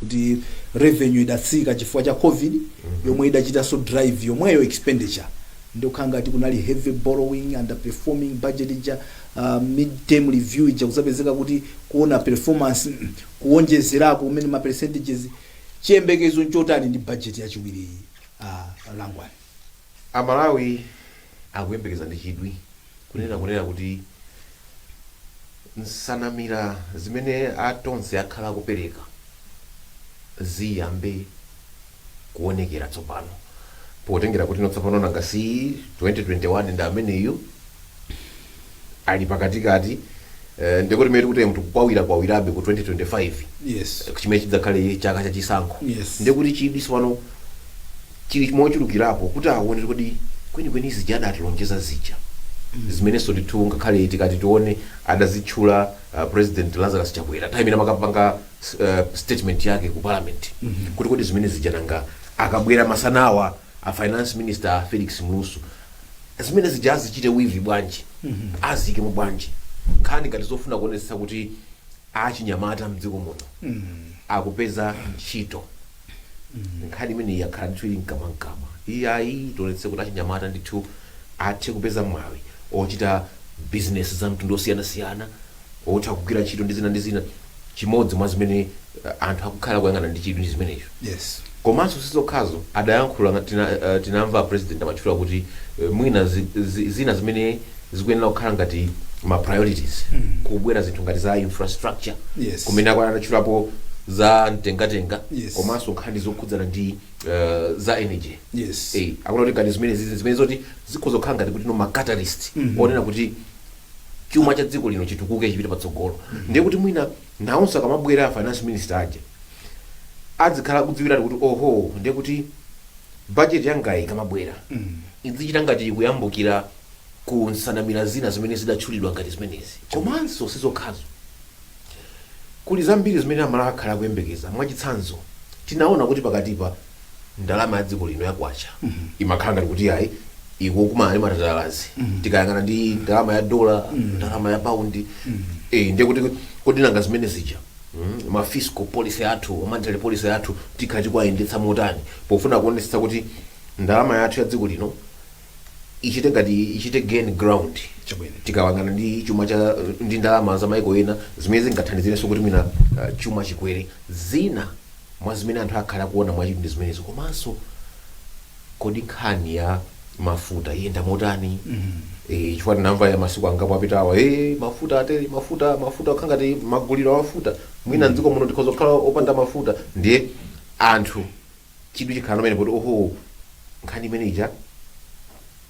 Kuti revenue idatsika chifukwa cha COVID yomwe idachitanso drive yomweyo expenditure, ndikukhala ngati kunali heavy borrowing, underperforming budget ija, mid-term review ija kuzapezeka kuti kuona performance kuwonjezerako kumene ma percentages. Chiyembekezo nchotani ndi budget yachiwiri iyi, Langwani? Amalawi akuyembekeza ndi chidwi kunena kuti nsanamira zimene atonse akhala akupereka ziyambe kuonekera tsopano, potengera kuti tsopano nanga si 2021 ndi ameneyu ali pakatikati, ndikuti mene tikuti tikukwawira kwawirabe ku 2025, chimene chidzakhale chaka chachisankho. Ndikuti chidwi tsopano chili mochulukirapo kuti aone kuti kwenikweni zija adatilonjeza zija, zimenenso ndithu ngakhale tikati tione adazitchula President Lazarus Chakwera nthawi imene amakapanga statement yake ku Parliament, kuti kodi zimene zija nanga akabwera masanawa a Finance Minister Felix Mlusu, zimene zija azichite weave bwanji, aziyikemo bwanji nkhani ngati zofuna kuonetsetsa kuti achinyamata mdziko muno akupeza ntchito? Nkhani imene yakhala ndithu ili mkamwamkamwa, iyayi, tionetse kuti achinyamata ndithu athe kupeza mwawi ochita business za mtundu osiyanasiyana, otha kugwira ntchito ndi zina ndi zina. Chimodzi mwa zimene anthu akukhala kuyang'ana ndi chidwi ndi zimenezo. Komanso sizokhazo, adayankhula tinamva President amatchula kuti mwina zina zimene zikuyenera kukhala ngati ma priorities, kubwera zinthu ngati za infrastructure, kumene akwana adatchulapo za mtengatenga, komanso nkhani zokhudzana ndi za energy. Akuona kuti ngati zimene zizi zimene zoti zikhoza kukhala ngati kuti no ma catalyst onena kuti chuma cha dziko lino chitukuke, chipite patsogolo. Ndiye kuti mwina nawonso akamabwera Finance Minister aja adzikhala kudziwiratu kuti oho, ndiye kuti budget yangayi ikamabwera idzichita ngati ikuyambukira ku nsanamira zina zimene zidatchulidwa ngati zimenezi. Komanso sizokhazo, kuli zambiri zimene Amalawi akhala akuyembekeza. Mwachitsanzo, tinaona kuti pakatipa ndalama ya dziko lino yakwacha imakhala ngati kuti ayi, ikukumana ndi matatalazi tikayang'ana ndi ndalama ya dola, ndalama ya paundi. Ndiye kuti kodi nanga zimene zija, ma fiscal policy athu, monetary policy athu, tikhala tikuwayendetsa motani pofuna kuonetsetsa kuti ndalama yathu ya dziko lino ichite ngati ichite gain ground tikayang'ana ndi chuma cha ndi ndalama za maiko ena, zimene zingathandizirenso kuti mwina chuma chikwere? Zina mwa zimene anthu akhala kuona mwachidwi ndi zimenezo. Komanso kodi nkhani ya mafuta iyenda motani? Chifukwa tinamva ya masiku angapo apitawa, mafuta atere, mafuta akhala ngati maguliro a mafuta, mwina mdziko muno tikhoza kukhala opanda mafuta. Ndiye anthu chidwi chikhala pamene kuti oho, nkhani imene ija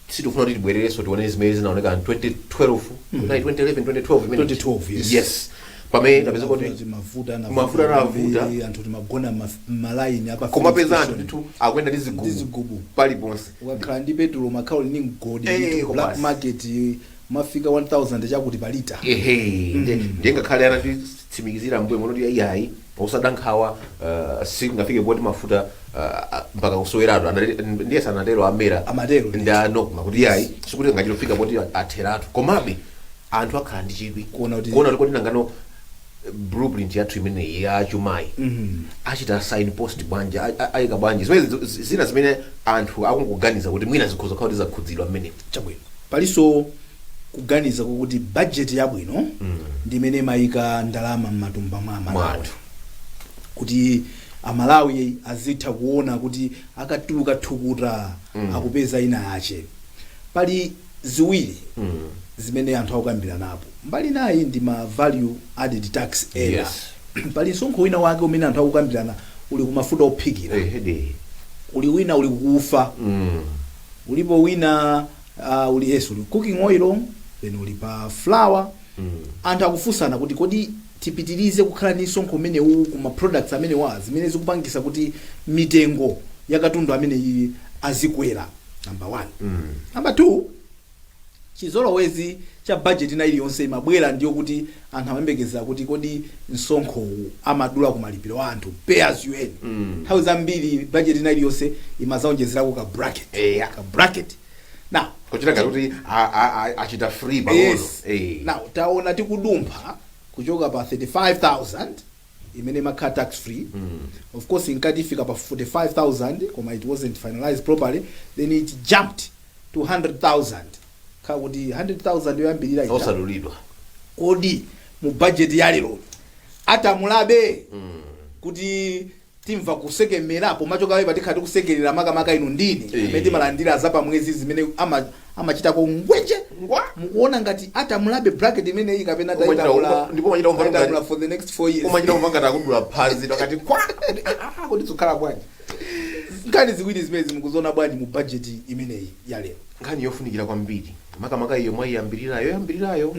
sitikufuna kuti tibwererenso tione zimene zinaoneka 2012, kunali 2011, 2012 imene. 2012, yes. Yes, pamene tapeza kuti mafuta mafuta anavuta. Anthu timagona malaini apa komapeza anthu filling ndithu akuyenda ndi ndi zigubu zigubu paliponse. Ukakhala ndi petulo makhala uli ndi mgodi ndithu, black market mafika 1000 chakuti pa lita. Ehe, ndiye ngakhale anatitsimikizira mbuye muno kuti iyayi, osada nkhawa, singafike poti mafuta mpaka kusoweratu. Ndiye sanatero amera Amatero. Ndi a NOCMA kuti iyayi, sikuti ngachitofika poti atheratu. Komabe anthu akhala ndi chidwi kuona kuti kuona kuti kodi nangano blueprint yathu imeneyi ya chumayi achita sign post bwanji, ayika bwanji zimene zina zimene anthu akungoganiza kuti mwina zikhoza kukhala kuti zakhudzidwa mmenemo. Chabwino, palinso kuganiza kokuti budget yabwino ndi imene imayika ndalama m'matumba mwa Amalawi, Mwathu. Kuti Amalawi azitha kuona kuti akatuluka thukuta akupeza ina yache. Pali ziwiri zimene anthu akukambira napo. Mbali nayi ndi ma value added tax ena. Pali msonkho wina wake umene anthu akukambirana, uli kumafuta ophikira, uli wina uli kuufa, ulipo wina uli, yes, uli cooking oil, then uli pa flour. Anthu akufunsana kuti kodi tipitirize kukhala ndi msonkho umenewu kuma products amenewa, zimene zikupangisa kuti mitengo ya katundu ameneyi azikwera, number one. Number two, chizolowezi cha budget ina iliyonse imabwera ndiyo kuti anthu amayembekeza kuti kodi msonkhowu amadula ku malipiro a anthu, pay as you earn. Nthawi zambiri budget ina iliyonse imazaonjezerako ka bracket, ka bracket. Now kuchita ngati kuti achita free pang'ono. Yes. Now taona tikudumpha kuchoka pa 35,000. imene imakhala tax free. Of course inkati ifika pa 45,000, koma it wasn't finalized properly, then it jumped to 100,000. Khala kuti 100,000 yoyambirira ija. Osadulidwa. Kodi mu budget ya lero atamulabe kuti timva kusekemerapo machokawe patikhala tikusekerera, makamaka inu ndine amene timalandira zapamwezi zimene amachitako ngweche? Ngwa. Mukuona ngati atamulabe bracket imeneyi kapena Ndipo umachita kumva tayitamula for the next 4 years? Umachita kumva ngati akudula phazi pakati kwa kuti zikhala bwanji? Nkhani ziwiri zimene mukuziona bwanji mu budget imeneyi ya lero? Nkhani yofunikira kwambiri, makamaka iyo mwayiyambirirayo yoyambirirayo.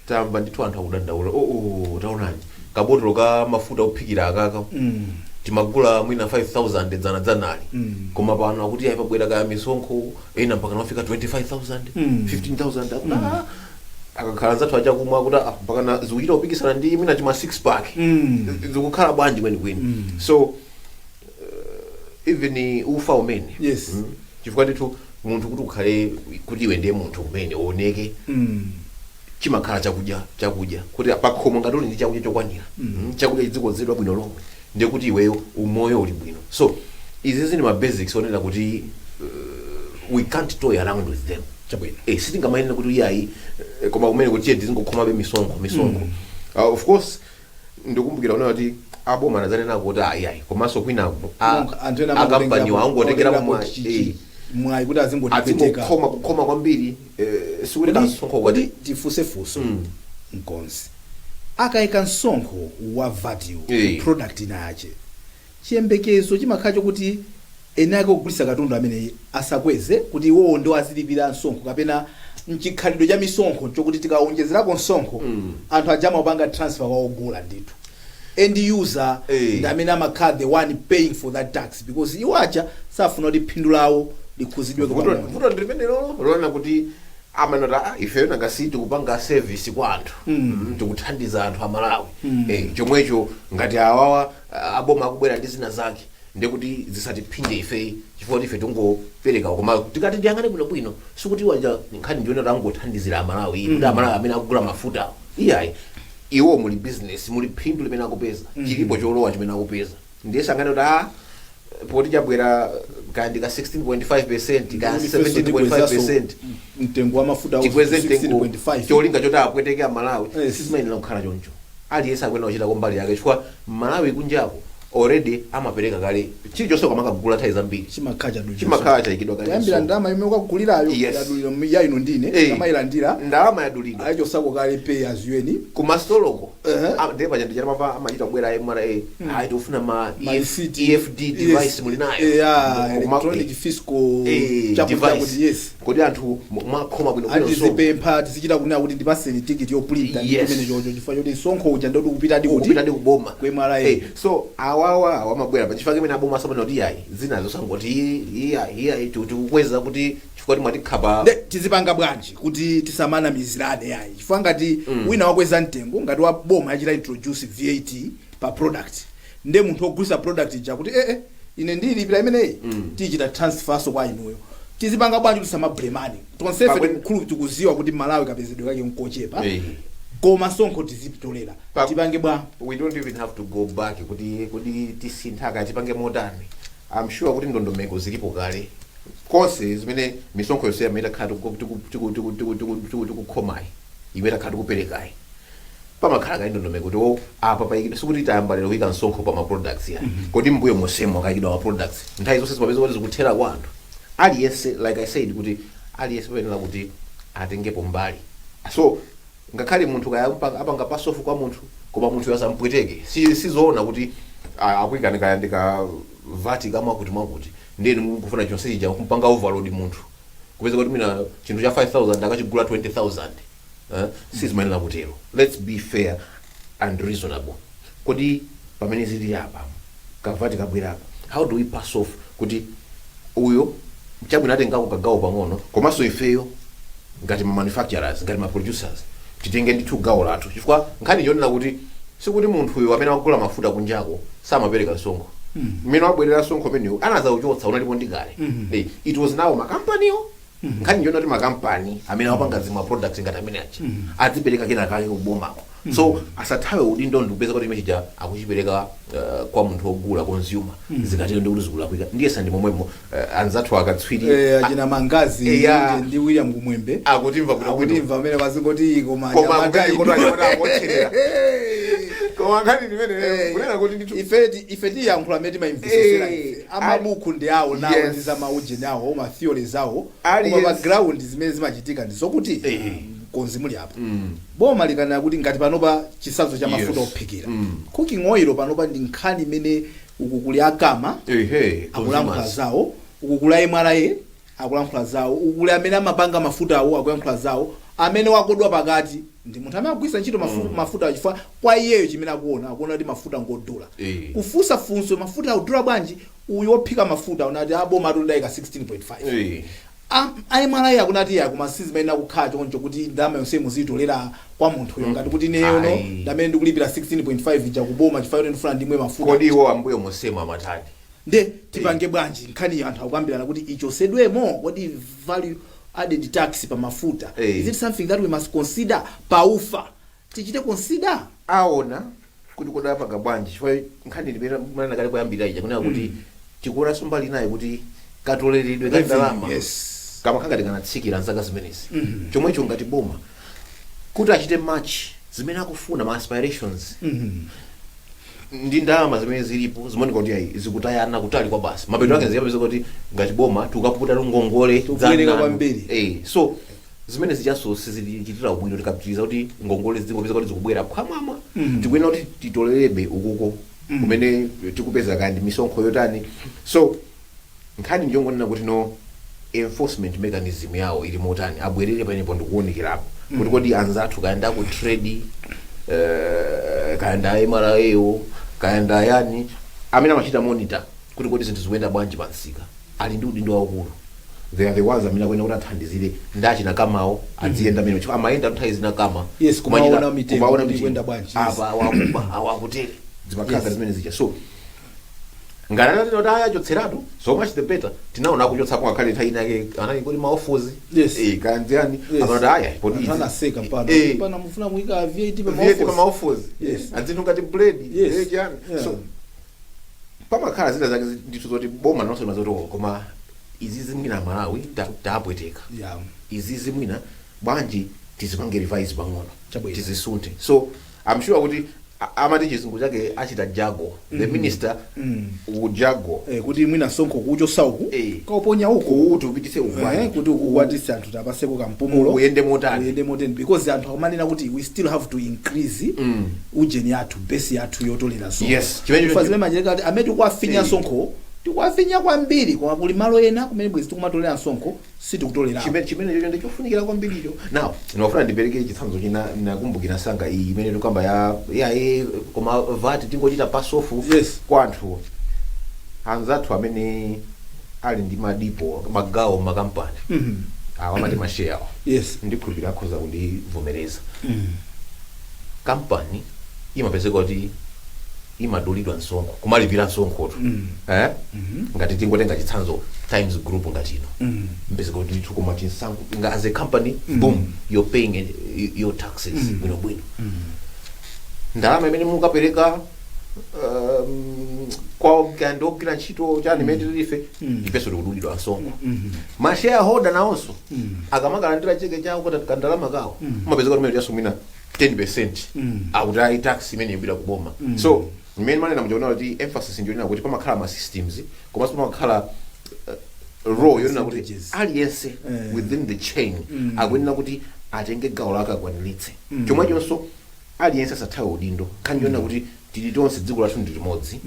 Tamva ndithu anthu akudandaula, oh, taonani kabotolo ka mafuta ophikira akaka timagula mwina 5000 dzana dzanali, koma pano akuti ayi, pabwera kaya misonkho ena mpaka nafika 25,000, 15,000. Akuti akakhala nzathu achakumwa akuti mpaka na zikuchita kupikisana ndi mwina chima 6 pack. Zikukhala bwanji kwenikweni? So even ufa umene, chifukwa ndithu munthu kuti ukhale kuti iwe ndiye munthu umene uoneke, chimakhala chakudya, chakudya kuti pakhomo ngati uli ndi chakudya chokwanira, chakudya chidzikonzedwa bwino lomwe, ndiye kuti iweyo umoyo uli bwino. So izi zini ma basics onena kuti we can't toy around with them. Sitingamayenera kuti iyayi, koma kumene kuti tiye tizingokhomabe misonkho, misonkho. Of course ndikumbukira kunena kuti aboma anadzanena kuti ayiayi, komanso kwinaku Anthu ena akampaniwo angotengerapo mwayi kuti azingotipeteka. Azingokhoma, kukhoma kwambiri, sikuti kasonkho Kuti kwati tifunse funso mkonzi, akayika msonkho wa VAT product inache, chiyembekezo chimakhala chokuti ene ake ogulitsa katundu amene asakweze kuti iwowo ndo azilipira msonkho, kapena mchikhalidwe cha misonkho chokuti tikawonjezerako msonkho, anthu aja amapanga transfer kwa ogula ndithu, end user ndi amene amakhala the one paying for that tax, because iwo aja safuna kuti phindu lawo likhuzidwe pang'ono? Vuto ndi limene lolo lona kuti amanota ifeyo nangasi tikupanga service kwa anthu, tikuthandiza anthu amalawi. Chomwecho ngati awawa aboma akubwera ndi zina zake, ndekuti zisatiphinde ife chifukwa kuti ife tingopereka. Koma tikati ndiyang'ane bwinobwino, sikuti waja nkhani ndione kuti angothandizira amalawi, kuti amalawi amene akugula mafuta, iyayi, iwo muli business, muli phindu limene akupeza, chilipo cholowa chimene akupeza. Ndiye sangane kuti poti chabwera kaya ndika 16.5, kaya 17.5, mtengo wa mafuta tikweze mtengo 16.5 cholinga choti apweteke amalawi. Sizimayenera kukhala choncho. Aliyense akuyenera kuchita mbali yake, chifukwa malawi kunjako already amapereka kale chilichonse kamakagula nthawi zambiri chimakhala chadulidwa. Chimakhala chayikidwa kale Kuyambira msonkho. ndalama imene ukagulirayo yadulidwa ya ino ndine amayilandira Ndalama yadulidwa. Ayichosako kale pay as you earn. Kumasitoloko ndiye paja ndichamava amachita kubwera MRA, ayi, tikufuna ma Ma receipt. EFD device, muli nayo? Electronic fiscal chakuti device. Chakuti, yes. Kodi anthu mwakhoma bwino bwino msonkho? Atizipempha tizichita kunena kuti ndipaseni tikiti yoprinta ndi Yes. chimene chocho, chifukwa choti msonkho uja ndoti kupita ndi kuti Kupita ndi kuboma. Ku MRA. So awawa awamabwera pachifukwa kimene aboma samene kuti iyayi, zinazo sangoti iyayi, iyayi, tikukweza kuti chifukwa kuti mwatikhapa. Nde tizipanga bwanji kuti tisamanamizirane yayi? Chifukwa ngati wina wakweza mtengo, ngati wa boma achita introduce VAT pa product, nde munthu wogulitsa product ija kuti ine ndilipira imeneyi, tichita transfer so kwa inuyo. Tizipanga bwanji kuti tisamablemane tonsefe? Tikukhulu tikuziwa kuti Malawi kapezedwe kake nkochepa, koma msonkho tizitolera. Tipange bwa? We don't even have to go back kuti tisintha kaya tipange motani. I'm sure kuti ndondomeko zilipo kale konse zimene misonkho yonse imene takhala tikukhomayi, imene takhala tikuperekayi, pamakhala kale ndondomeko kuti o apa payikidwa. Sikuti tayamba lero kuyika msonkho pa ma products ya. Kodi mbuyo monsemo akayikidwa ma products, nthawi zonse zimapeza kuti zikuthera kwa anthu aliyense? Like I said, kuti aliyense payenera kuti atengepo mbali. So ngakhale munthu kaya apanga pass off kwa munthu, koma munthu asampweteke. Sizoona kuti akuyikani kaya ndika VAT kamwakuti mwakuti, ndiye mukufuna chonse chija kumpanga overload munthu, kupeza kuti mina chinthu cha 5000 akachigula 20,000. Sizimayenera kutero. Let's be fair and reasonable. Kodi pamene zili apa, ka VAT kabwera apa, how do we pass off kuti uyo chabwino atengako kagawo pang'ono, komanso ifeyo ngati ma manufacturers, ngati ma producers, titenge ndithu gawo lathu? Chifukwa nkhani yonena kuti sikuti munthuyo amene akugula mafuta kunjako samapereka msonkho. Mmene wabwerera msonkho umenewu anazauchotsa, unalipo ndi kale. It was now makampaniwo. Nkhani yonena kuti makampani amene apanga zima products ngati amene aja adzipereka kena kake kubomako. So asathawe udindo ndikupeza kuti imechija akuchipereka kwa munthu wogula, consumer. Zikatero ndikuti zikulakwika. Ndiye sandi momwemo anzathu akatswiri Achina Mangazi ndi William Kumwembe akutimva bwino bwino. Akutimva amene pazingoti koma Koma anyamata akukati inu. anyamata akotcherera. Koma nkhani ndimene kunena kuti ndithu Ife tiyankhula amene timayimvesesera. Ife amabuku ndi awo nawo ndi za maujeni awo, ma theories awo, koma pa ground zimene zimachitika ndi zokuti konzi muli apo boma likanena kuti ngati panopa chitsanzo cha mafuta ophikira, cooking oil, panopa ndi nkhani imene uku kuli a CAMA akulankhula consumers. zawo, uku kuli MRA akulankhula zawo, uku kuli amene amapanga mafuta awo akuyankhula zawo. Amene wakodwa pakati ndi munthu amene akugwiritsa ntchito mafuta awo, chifukwa kwa iyeyo chimene akuona, akuona kuti mafuta ngodula. Kufunsa funso, mafuta akudula bwanji? Uyu wophika mafuta unati aboma atudayika 16.5. A MRA akunati ya, koma sizimene akukhala choncho kuti ndalama yonse muzitolera kwa munthuyo, ngati kuti ineyono ndamene ndikulipira 16.5 ija kuboma chifukwa choti ndifuna ndimwe mafuta. Kodi iwo ambuyo mosema amatani? Nde tipange bwanji? Nkhani anthu akukambirana kuti ichosedwemo. Kodi value added tax pa mafuta, is it something that we must consider? Paufa tichite consider? Aona kuti kodi apanga bwanji, chifukwa nkhani limene manena kale kuyambira ija kunena kuti tikuonanso mbali inayi kuti katoleredwe ka ndalama kamakhala ngati kanatsikira nzaka zimenezi. Chomwecho ngati boma kuti achite match zimene akufuna, ma aspirations, ndi ndalama zimene zilipo, zimaoneka kuti ayi, zikutayana kutali kwa basi. Mapeto ake ziyapeza kuti ngati boma tikukaputa ngongole. Tikubwereka kwambiri. So zimene zichaso sizitichitira ubwino tikapitiriza kuti ngongole zingopeza kuti zikubwera phwamwamwa. Tikuyenera kuti titolerebe ukuko kumene tikupeza kandi misonkho yotani. So nkhani ndiyongonena kuti no enforcement mechanism yawo ili motani, abwerere panepo ndikuwunikirapo kuti kodi anzathu kayenda ku trade, kayenda MRA, kayenda yani amene amachita monitor kuti kodi zinthu zikuyenda bwanji pa msika, ali ndi udindo waukulu. They are the ones amene akuyenera kuti athandizire ndi achina CAMAwo adziyenda amene chifukwa amayenda nthawi zina CAMA Kumaona mitengo kumaona kuti mitengo. ikuyenda bwanji, yes. Apa awakuba, awakutere, zimakhala zimene zija. So ngati atatero kuti ayachotseratu, so much the better. Tinaona akuchotsapo ngakhale nthawi inake anali kuti maofuzi kanziyani amanati aya poti Anthu anaseka pano pano mufuna kuyika VAT pa VAT pa maofuzi. Maofuzi adzinthu ngati bread chani. So pamakhala zina zake ndithu zoti boma nonse mazoti koma izi zimwina Malawi tapweteka, izi zimwina bwanji tizipange revise pang'ono, tizisunthe. So I'm sure kuti amati chizungu chake achita juggle, the minister will juggle. Kuti mwina msonkho kuchosa uku kauponya uku kuti upitise uku kuti ukukwatise anthu tapaseko kampumulo. Uyende motani. Uyende motani, because anthu akumanena kuti we still have to increase ujeni yathu, base yathu yotolera sonkho. Yes, chimene Chifukwa zimene machitika kuti amene tikuwafinya sonkho, tikuwafinya kwambiri, koma kuli malo ena kumene bwezi tikumatolera msonkho sitikutolera. Chimene chocho ndichofunikira kwambiricho. Now ndinofuna ndipereke chitsanzo china. Nakumbukira sanga iyi imene tikamba ya koma VAT tingochita pass off kwa anthu anzathu amene ali ndi madipo, magawo makampani awa amati masheya awa. Ndikhulupirira akhoza kundivomereza. Kampani imapezeka kuti imadulidwa msonkho, kumalipira msonkhotu, eh? Ngati tingotenga chitsanzo Times Group ngati ino, mpezeka kuti ndithu koma chinsankho nga as a company, boom, you're paying your taxes bwinobwino. Ndalama imene mukapereka kwa kandi ogwira ntchito chani imene tilife ifenso tikudulidwa msonkho. Ma shareholder nawonso akamakalandira cheke chawo kuti kandalama kawo, umapezeka kuti umene mwina 10% akuti ayi, tax imene ibwera kuboma. So imene manena mujaona kuti emphasis ndiyonena kuti pamakhala ma systems, komanso pamakhala role yonena kuti Percentages. aliyense within the chain akuyenera kuti atenge gawo lake, akwaniritse. Chomwechonso aliyense asathawe udindo. Nkhani yonena kuti tili tonse, dziko lathu ndi limodzi.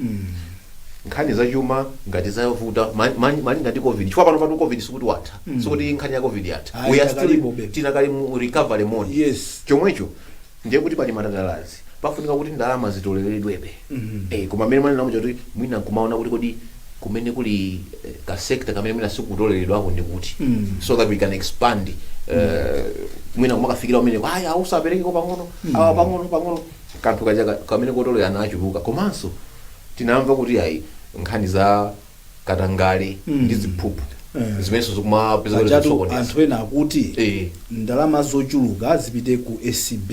Nkhani zachuma ngati zavuta malinga ndi COVID, chifukwa pano pano COVID sikuti watha, sikuti nkhani ya COVID yatha. Ayi, We are still takalipo be. tinakali mu recovery mode. Chomwecho ndiye kuti pali matadalazi, pafunika kuti ndalama zitoleredwebe. Koma mmene mwanena muja kuti mwina nkumaona kuti kodi kumene kuli ka sector kamene mwina sikutoleredwako ndi kuti, so that we can expand, mwina kumakafikira umene aya ausaperekeko pang'ono, awa pang'ono pang'ono, kanthu kaja kamene kotolera nachuluka. Komanso tinamva kuti ayi, nkhani za katangale ndi ziphuphu Zimenenso zikumapeza kuti Pajatu zikusokoneza. anthu ena akuti ndalama zochuluka zipite ku ACB.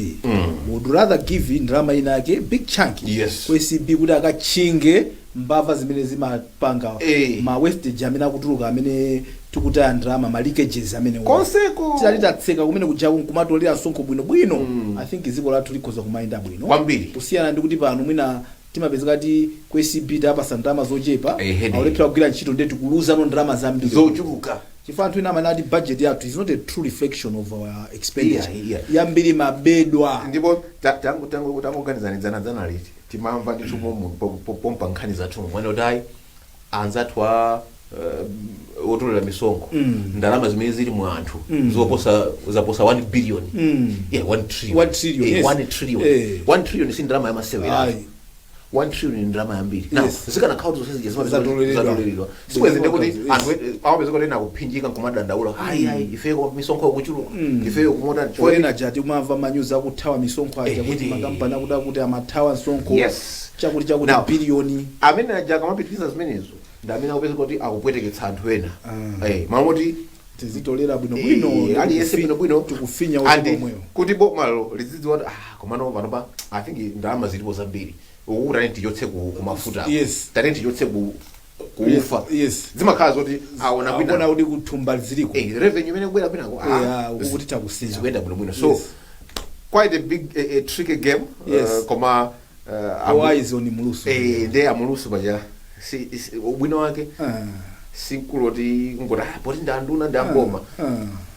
Would rather give ndalama ina yake, big chunk, ku ACB kuti akatchinge mbava zimene zimapanga ma wastage amene akutuluka, amene tikutaya ndalama, ma leakages amene Konseko. Titati tatseka kumene kujaku nkumatolera msonkho bwinobwino, I think dziko lathu likhoza kumayenda bwino Kwambiri. kusiyana ndi kuti pano mwina timapezeka ti ku ACB tapasa ndalama zochepa, akulephera kugwira ntchito, ndiye tikuluzano ndalama zambiri Zochuluka. Chifukwa anthu ena amanena kuti budget yathu is not a true reflection of our expenditure. Yeah. Yambiri mabedwa. Ndipo tangoganizani, dzana liti timamva ndithu pompa nkhani zathu mwene kuti ayi, anzathu a otolera misonkho, ndalama zimene zili mu anthu zoposa zaposa 1 billion. Yeah, 1 trillion. 1 trillion, Eh, yes. 1 trillion. 1 trillion si ndalama yamasewera. 1 trillion ni ndalama yambiri. Now, zikanakhala kuti zonse zija Zatoleredwa. zatoleredwa, sibwezi ndekuti anthu amapeza kuti ena akuphinjika nkumadandaula, ayi ayi, ifeyo misonkho ikuchuluka, ifeyo kumotani. Ena jati umamva manyuzi akuthawa misonkho aja kuti makampani akuti amathawa msonkho chakuti chakuti Now, biliyoni. Amene aja akamapitiriza zimenezo ndi amene akupeza kuti akupweteketsa anthu ena. Malo moti Tizitolera bwinobwino, aliyense bwinobwino tikufinya and usiku omweyo. Kuti bomalo lizidziwa kuti ah, komano panopa I think ndalama zilipo zambiri, ukuti tati tichotse ku mafuta, tati tichotse ku kuufa, zimakhala zoti aona Akuona kwina kuti kuthumba ziliko. Revenue imene kubwera kwinako, Yeah, ukuti takusinya. Zikuyenda bwinobwino. So quite a big a tricky game. Koma Eyes on Mlusu. Ndiye amulusu paja ubwino wake sinkuloti ngoti ah, poti ndi anduna ndi amboma,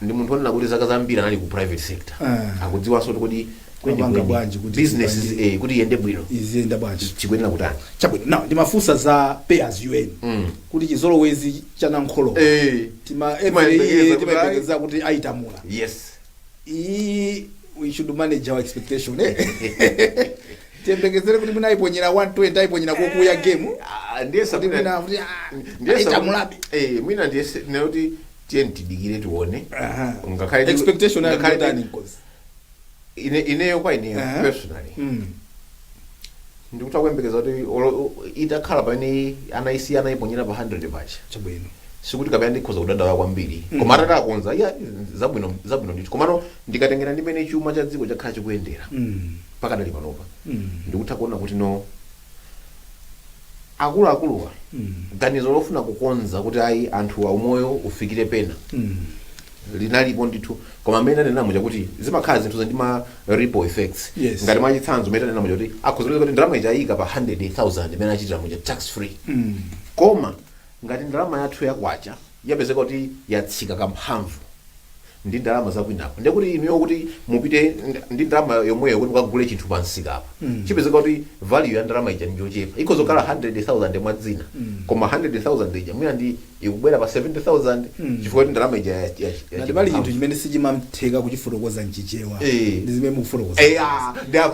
ndi munthu onena kuti zaka zambiri anali ku private sector, akudziwanso kuti Kupanga bwanji kuti business kuti iyende bwino, iziyenda bwanji, chikuyenera kutani. Chabwino. Now ndimafunsa za pay as you earn kuti chizolowezi cha nankholo tima every Timayembekeza year kuti timayembekeza kuti ayitamula. Iyi we should manage our expectation, eh? Tiyembekezere kuti mwina ayiponyera 120, ayiponyera kokuya game. Ah, ndiye kuti sabwina mwina kuti ndiye ayitamulabe. Mwina ndiye nekuti tiye tidikire tione. Ngakhale Expectation yanu ngakhale ndotani, Nkozi? Ineyo kwa ineyo personally ndikuta kuyembekeza kuti itakhala pamene anaisiya anayiponyera pa 100 pacha, sikuti kapena ndikhoza kudandaula kwambiri, koma atatakonza ya zabwino zabwino ndithu. Komano ndikatengera ndimene chuma cha dziko chakhala chikuyendera pakadali panopa, ndikutha kuona kuti no, akuluakuluwa ganizo lofuna kukonza kuti ayi, anthu aumoyo ufikire pena linalipo ndithu, koma amene anenamo chakuti zimakhala zinthu ndi ma ripple effects. Ngati mwachitsanzo mene anenamo chakuti akhoza kuti ndalama ija ayika pa 100,000 imene achitira muja tax free, koma ngati ndalama yathu yakwacha yapezeka kuti yatsika kamphamvu ndi ndalama zakwinako, ndekuti inuyo kuti mupite ndi ndalama yomweyo kuti mukagule chinthu pansika apa, chipezeka kuti value ya ndalama ija ndiyochepa. Ikhoza kukhala 100,000 mwadzina, koma 100,000 ija mwina ndi ikubwera pa 70,000 chifukwa kuti ndalama ija Ngati pali chinthu chimene sichimamtheka kuchifotokoza mchichewa, ndi zimene mukufotokoza.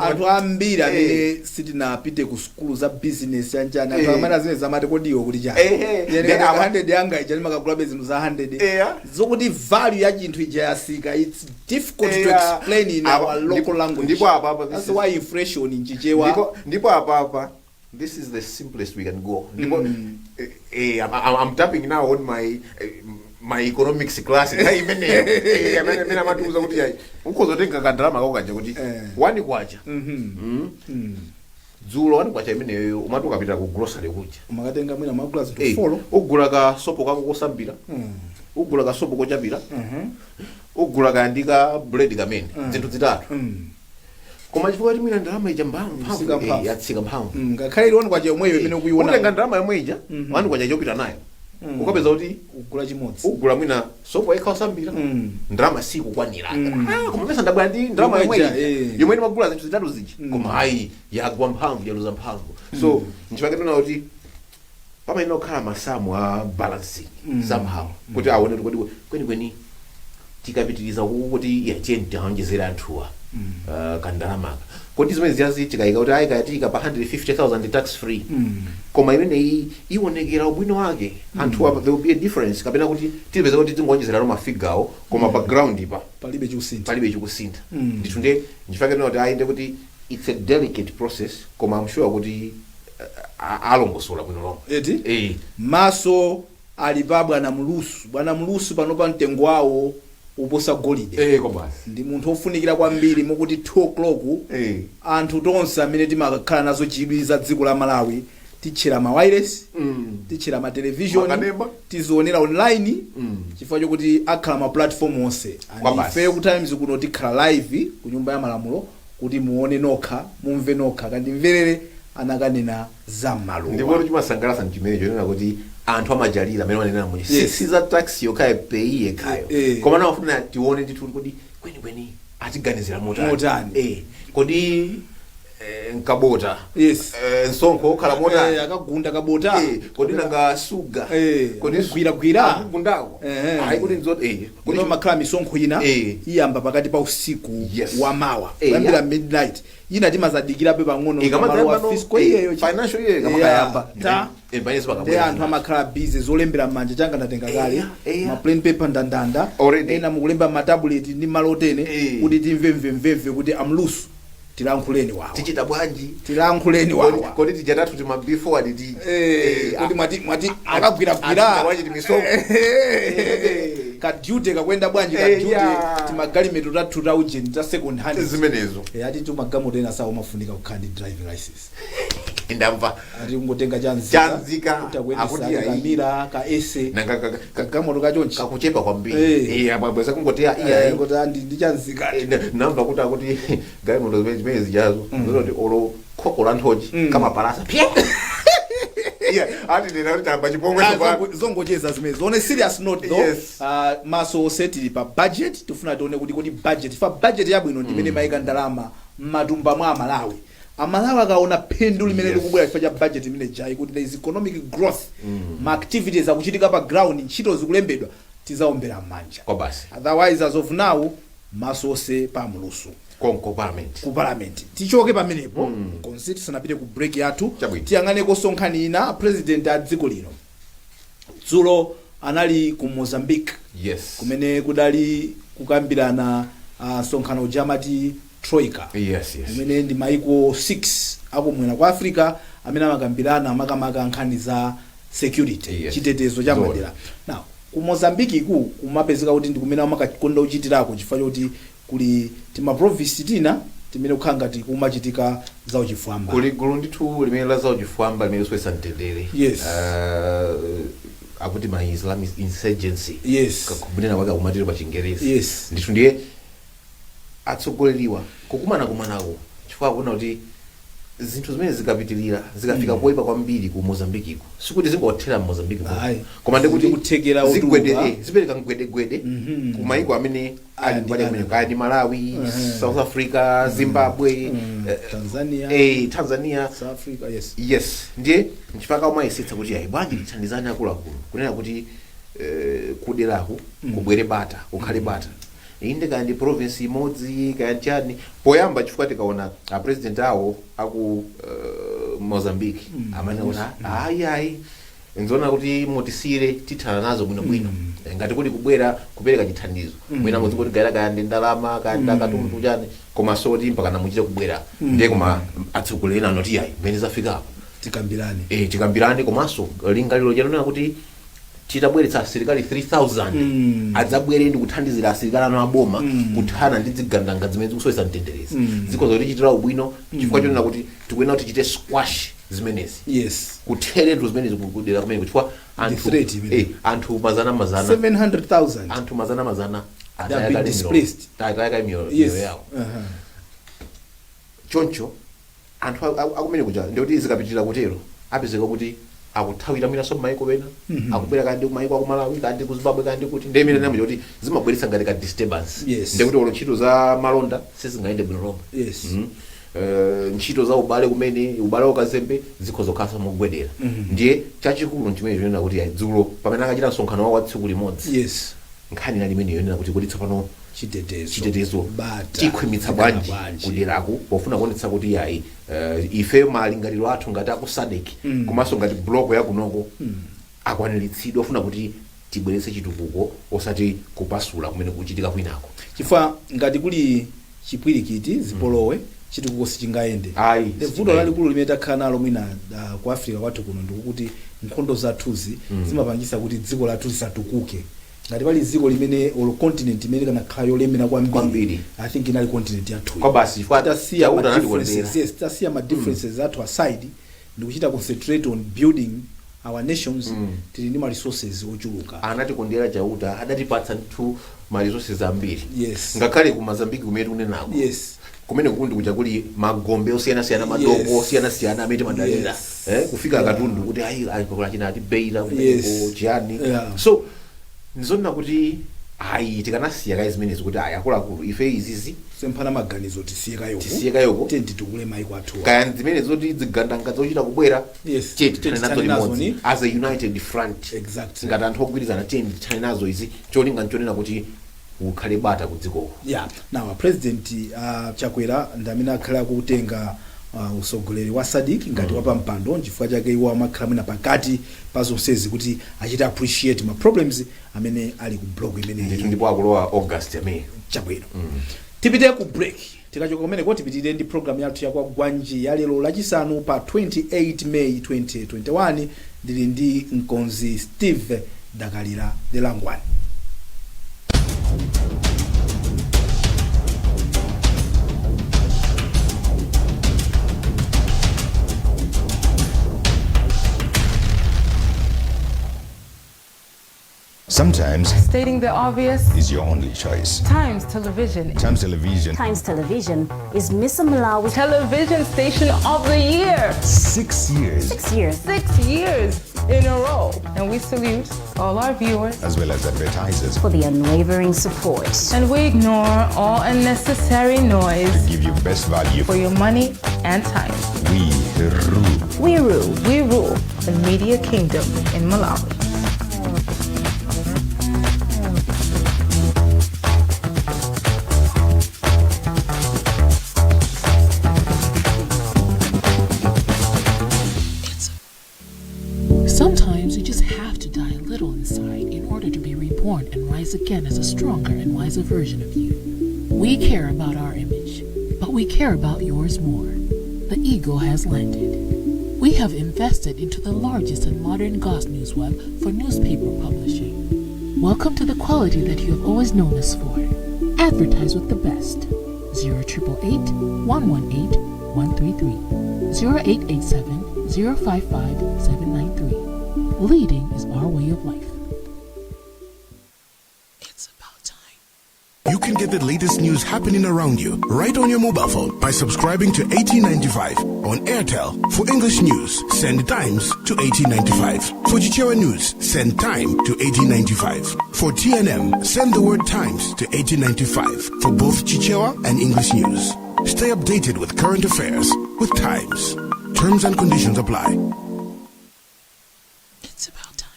Anthu ambiri amene sitinapite ku sukulu za business yanjani, anthu amene azimene zamati kodiwo kuti chani, Ndi 100 yanga ija limakagulabe zinthu za 100, zokuti value ya chinthu ija yasika, it's difficult to explain in our local language. Ndipo apa this That's why inflation mchichewa ndipo apapa this is the simplest we can go. Ndipo I'm tapping now on my economics class nthawi imeneyo, amene amatiuza kuti ayi, ukhoza kutenga kandalama kako kaja kuti 1 kwacha dzulo, 1 kwacha imeneyo umati ukapita ku grocery kuja umakatenga mwina magula zinthu 4. Ugula ka sopo kako kosambira, ugula ka sopo kochapira, ugula kandi ka bread kamene, zinthu zitatu. Koma chifukwa kuti mwina ndalama ija Yatsika mphamvu mphamvu. Yatsika mphamvu. Ngakhale ili 1 kwacha yomweyo imene ukuiona, utenga ndalama yomwe ija, 1 kwacha ichopita nayo, ukapeza kuti ugula chimodzi, ugula mwina sopo yekha osambira, ndalama sikukwanira. Ah, koma pesa ndabwera ndi ndalama yomwe yomwe ija, ija, yomwe ndimagula zinthu zitatu zija, koma ayi, yagwa mphamvu, yaluza mphamvu. So nchifukwa ndinaona kuti pamayenera kukhala masamu a balancing somehow kuti aone kuti kodi kwenikweni tikapitiriza kuku kuti yacheni tiaonjezera anthuwa kandalamaka, kodi zimene ziyazi tikayika kuti ayi, kayatika pa 150,000 tax free, koma imeneyi ionekera ubwino wake anthu apa, there will be a difference, kapena kuti tipeza kuti tingonjezerano mafigawo, koma pa ground pa palibe chikusintha. Palibe chikusintha. Ndithu nde nchifukwa chake kuti ayi, kuti it's a delicate process, koma I'm sure kuti alongosola bwino lomwe. Eti? Eh. Maso Ali pa bwana Mlusu. Bwana Mlusu panopa mtengo wawo uposa golide. Eh, kobasi. Ndi munthu ofunikira kwambiri, mukuti 2 o'clock anthu tonse amene timakhala nazo chidwi za dziko la Malawi titchera ma wireless, titchera ma television, Makanema. tizionera online, chifukwa chokuti akhala ma platform onse. And Kwa basi. ifeyo ku Times kuno tikhala live ku Nyumba ya Malamulo kuti muone nokha, mumve nokha, kandimverere anakanena za maluwa. Ndipo chimasangalatsa nchimene chonena kuti anthu amajalira amene wanena muchi si za tax yokhayo, PAYE yekhayo, koma namafuna tione ndithu kuti kwenikweni atiganizira motani. Motani. Kodi nkabota msonkho okhala motani? Akagunda kabota. Kodi nanga suga? Kodi Akugwiragwira. Akugundako? Ayi, kuti nzoti kodi kodi makhala misonkho ina iyamba pakati pa usiku wa mawa, kuyambira midnight. Ina timazadikirabe pang'ono malo wa fiscal year. Financial year ikamakayamba, Ta. Pamene Ndi pakabwera anthu amakhala busy zolembera m'manja, changa ndatenga kale, eya. ma plain paper ndandanda. Already. Ena mukulemba ma tablet ndi malotene kuti timve mvemvemve kuti amlusu tilankhuleni wawa. Tichita bwanji? Tilankhuleni wawa. Kodi tijatatu tima before titi Kodi mwati akagwiragwira? Bwanji timisonko? Ka duty kakwenda bwanji ka duty? Timagalimeto tathu ta ujeni ta second hand. Zimenezo. Ati tumagalimoto ena sawo mafunika kukhala ndi driving license. Ndamva. Ati kungotenga chanzika. Chanzika. Utakwendesa Akuti ayi. kamira ka ese Nanga kagamoto kachonchi. Kakuchepa kwambiri. Abweza kungoteya iya. Kuti andi ndi chanzika. Namva kuti akuti galimoto zimene zijazo zoti olo khoko la nthochi kamapalasa pye. Iya, ati nena kuti tamba chipongwe Ah, tsopano. Zongocheza zimene. On a serious note though, maso onse tili pa budget. Tifuna tione kuti kodi budget fa budget yabwino ndimene mayika ndalama m'matumba mwa Amalawi. Amalawi akaona phindu limene likubwera chifukwa cha budget imene jayi, kuti there is economic growth, ma activities akuchitika pa ground, ntchito zikulembedwa, tizaombera m'manja. Kwa basi. Otherwise, as of now, maso onse pa Mlusu Konko parliament. Ku parliament. Tichoke pamenepo konse tisanapite ku break yathu. Chabwino. Tiyang'aneko nkhani ina. President a dziko lino dzulo anali ku Mozambique, kumene kudali kukambirana msonkhano uja amati Troika, umene ndi maiko 6 akumwera kwa Africa amene amakambirana makamaka nkhani za security, chitetezo cha madera. Now, ku Mozambique ku kumapezeka kuti ndi kumene amakakonda kuchitirako chifukwa choti kuli tima province tina timene kukhala ngati kumachitika za uchifwamba. Kuli gulu ndithu limene la za uchifwamba limene lisowetsa mtendere. Akuti ma Islamic insurgency. Kunena kwake akumatero pa Chingerezi. Ndithu ndiye atsogoleriwa kukumanakumanako chifukwa akuona kuti zinthu zimene zikapitilira, zikafika poyipa kwambiri ku Mozambikiko, sikuti zingothera mu Mozambiki momwe. Ayi. Koma ndikuti Zikuthekera zigwede otuluka. zipereka mgwedegwede ku maiko amene ali mbali Ayandikana. kumene, kaya ndi Malawi, South Africa, Zimbabwe, Tanzania. Tanzania. South Africa, yes. Yes, ndiye nchifukwa umayesetsa kuti ayi, bwanji tithandizane akuluakulu, kunena kuti kuderaku kubwere bata, kukhale bata, inde kaya ndi province imodzi, kaya nchani poyamba, chifukwa tikaona a president awo aku Mozambique amanena kuti ayi, ayi, nzoona kuti mutisire, tithana nazo bwinobwino. Ngati kuli kubwera kupereka chithandizo, mwina muzikuti gaira kaya ndi ndalama, kaya ndi akatundu chani, koma soti mpaka namuchite kubwera. Ndiye koma atsogoleri anoti ayi, mmene zafikapo tikambirane. Tikambirane, komanso lingaliro chanonena kuti titabweretsa asilikali 3000 adzabwere ndi kuthandizira asilikali anu aboma kuthana ndi zigandanga zimene zikusowetsa mtenderezi, zikhoza kutichitira ubwino, chifukwa chonena kuti tikuyenera kuti tichite squash zimenezi, kutheretu zimenezi kudera kumene, chifukwa anthu threat imene. Anthu mazana mazana 700,000 anthu mazana mazana They have been displaced. atayaka miyoyo yawo. Choncho anthu akumene kuja, ndikuti zikapitirira kutero, apezeka kuti akuthawira mwinanso m'mayiko pena, akubwera kandi kumayiko aku Malawi, kandi ku Zimbabwe, kandi kuti. Ndiye imene namuja kuti zimabweretsa ngati ka disturbance. Ndikuti olo ntchito za malonda sizingayende bwino lomwe. Ntchito za ubale kumene, ubale wakazembe, zikhoza kukhala mogwedera. Ndiye chachikulu nchimene chonena kuti ayi, dzulo pamene akachita msonkhano wawo wa tsiku limodzi, nkhani inali imene yonena kuti tsopano chitetezo, chitetezo bata chikhwimitsa chikhala bwanji bwanji kuderaku, pofuna kuonetsa kuti ayi, ife malingaliro athu ngati aku SADC komanso ngati block yakunoko akwaniritsidwe, ofuna kuti tibweretse chitukuko, osati kupasula kumene kuchitika kwinako. Chifukwa ngati kuli chipwirikiti, zipolowe Chitukuko sichingayende. Ayi, The vuto sichingayende. lalikulu limene takhala nalo mwina ku Africa kwathu kuno ndikuti nkhondo zathuzi zimapangisa kuti dziko lathu lisatukuke. Ngati pali dziko limene, or continent imene ikanakhala yolemera kwambiri, Kwambiri. I think inali continent yathu. Kwa basi, chifukwa Tasiya Chauta ma anatikondera. differences, yes, tasiya ma differences athu aside ndikuchita concentrate on building our nations, tili ndi ma resources ochuluka. Anatikondera Chauta, adatipatsa ndithu ma resources ambiri. Ngakhale ku Mozambique kumene tikunenako, kumene kukundi kuja kuli magombe osiyanasiyana, madoko osiyanasiyana amene timadalira, kufika katundu kuti ayi achina atibeira kumeneko chiyani. So nizonena kuti ayi, tikanasiya kayi zimenezi kuti ayi, akuluakulu, ife izizi Semphana maganizo tisiye kayoko. Tisiye kayoko. Tiye titukule maiko athuwa. Kaya zimene zoti zigandanga zochita kubwera, tiye tithane nazo Tithane nazo limodzi ni. as a united front, ngati anthu ogwirizana. Tiye tithane nazo izi, cholinga nchonena kuti ukhale bata ku dzikoko. Yeah, now President Chakwera ndi amene akhala akutenga usogoleri wa SADC ngati wapampando. Nchifukwa chake iwo amakhala mwina pakati pa zonsezi kuti achite appreciate ma problems amene ali ku block imeneyi. Ndithu, ndipo akulowa August amene. Chabwino, tipite ku break. Tikachoka kumeneko tipitirire ndi program yathu ya Kwagwanji ya lero Lachisanu pa 28 May 2021. Ndili ndi mkonzi Steve Dakalira the Langwan. Sometimes Stating the obvious is your only choice. Times Television. Times Television. Times Television is Mr. Malawi Television Station of the Year. 6 years. 6 years. 6 years in a row. And we salute all our viewers. As well as advertisers. For the unwavering support. And we ignore all unnecessary noise. To give you best value for your money and time. We rule. We rule. We rule the media kingdom in Malawi. Sometimes you just have to die a little inside in order to be reborn and rise again as a stronger and wiser version of you. We care about our image, but we care about yours more. The eagle has landed. We have invested into the largest and modern Goss News web for newspaper publishing. Welcome to the quality that you have always known us for. Advertise with the best. 0888 118 133 0887 055 793. Leading is our way of life. It's about time. You can get the latest news happening around you right on your mobile phone by subscribing to 1895 on Airtel. For English news, send Times to 1895. For Chichewa News, send Time to 1895. For TNM, send the word Times to 1895 for both Chichewa and English news. Stay updated with current affairs with Times. Terms and conditions apply. It's about time.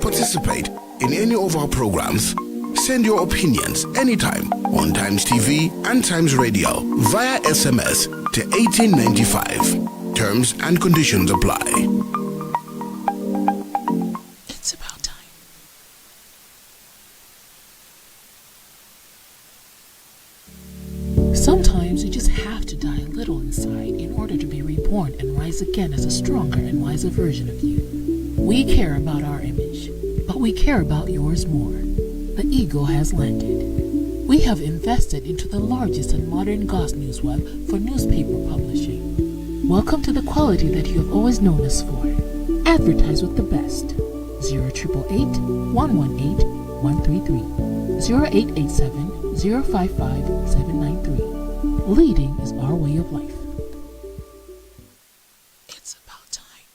Participate in any of our programs. Send your opinions anytime on Times TV and Times Radio via SMS to 1895. Terms and conditions apply. It's about time. Sometimes you just have to die a little inside in order to be reborn and rise again as a stronger and wiser version of you. We care about our image, but we care about yours more. The eagle has landed. We have invested into the largest and modern Goss News web for newspaper publishing. Welcome to the quality that you have always known us for. Advertise with the best. 0888 118 133 0887 055 793. Leading is our way of life. It's about time.